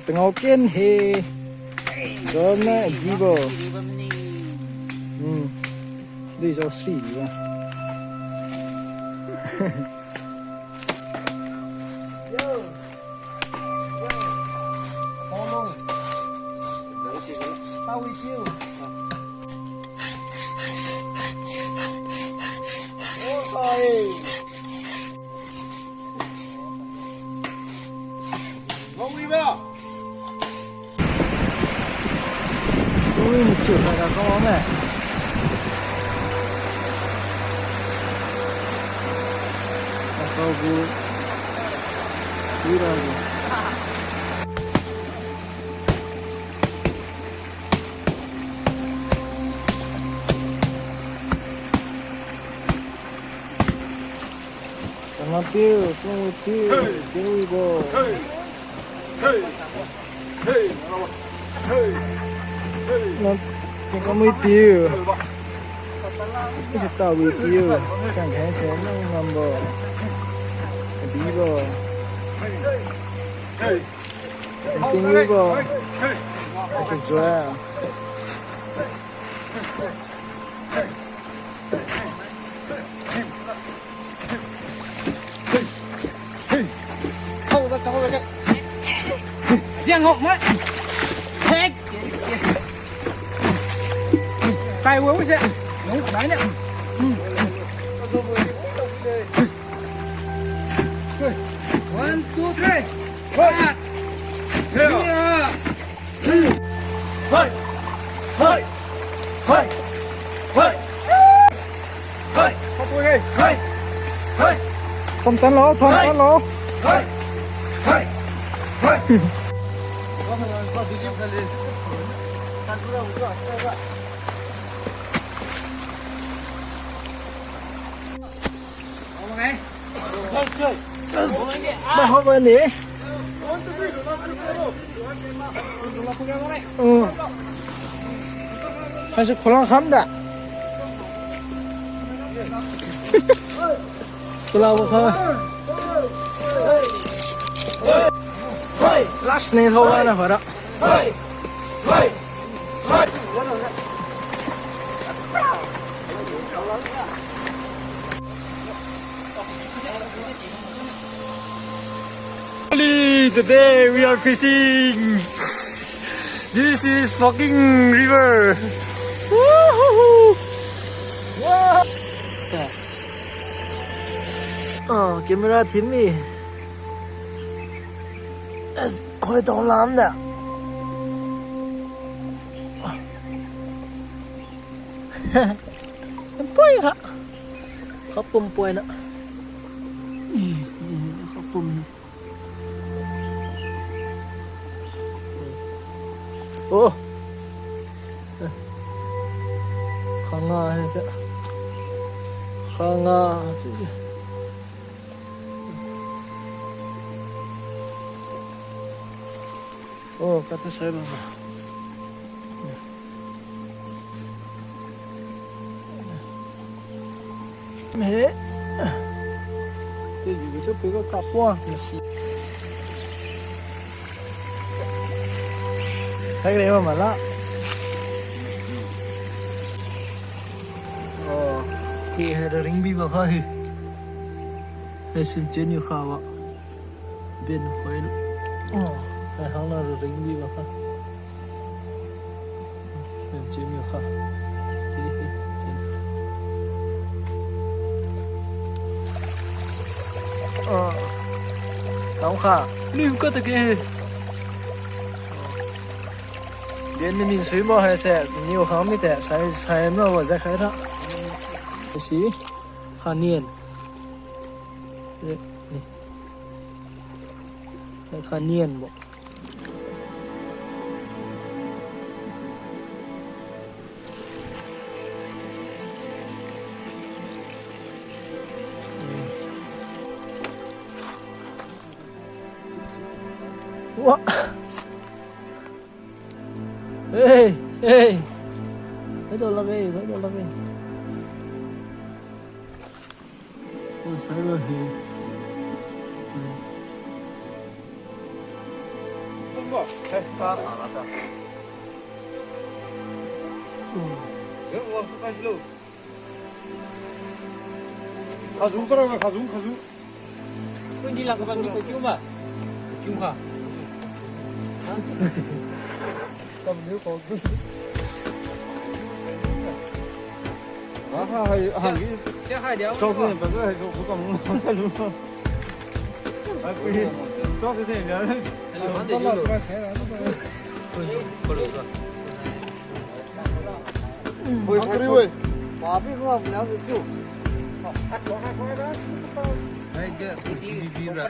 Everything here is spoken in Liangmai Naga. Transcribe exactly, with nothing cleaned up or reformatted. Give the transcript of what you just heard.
Tangao ken he. Zona dibo. Hmm. Dui zao sri diba. Yo. Yo. How long? How with you? Oh, sorry. Ui, ni chiu khai ra kau me. Kau gu. Ui ra gu. Tangam piu, sung wi piu, piu wi bo. Nam, tangam wi piu. Isi ta wi piu. Chang khai se nang nam bo. Di bo. Ting wi bo. Isi zua. Diang ngok mai. Hek. Kai wo se. Ngok mai ne. One, two, three. Hoi. Hoi. Hoi. Hoi. Hoi. Hoi. Hoi. Hoi. Hoi. Hoi. Thom tan lo, thom tan lo. Hoi. Hoi. Hoi. Mai hao bani. Uh. Haise kholang kham da. Kula bo kha. Last ni hao bana hara. Finally, today we are fishing. This is fucking river. Woohoo! Wow. Ah, camera thim mi. Khoi tong lam da. Poi ha. Kapum poi na. Ih, ih, kapum. Oh. Khanga hai se. Khanga. Oh, kata sai ba. Me. Te ji ko chu pe ko kapo masi. Hai le ma la. Oh, ki hai ringbi ba kha hi. Hai sin chen yu kha ba. Bin khoi. Oh, hai hang na ringbi ba kha. Bin chen yu kha. Hi, hi, chen. Oh. Tao kha. Lim ka ta ke. Bin ni min sui mo hai se, niu khang mi te, sai, sai mo wa za khai ra. Si, kha nian. Eh, ni. Kha nian bo. Wa. Hey, hey. Hai do lak e, hai do lak e. Oh, sai ba he. Hmm. Khazung para, khazung, khazung. Kundi lang kabam ni ko kiu ma? Kiu kha? Kam ni ko kiu. Ah, ha, hai, ha, ni. Sia hai dia. Chao ni, ba hai, so, so kam. Hai, kui. Chao ni, ni. Hello, hande, hello. Hello. Oi, hungry, oi. Papi ko bilang video. Hai, dia, B B B ra.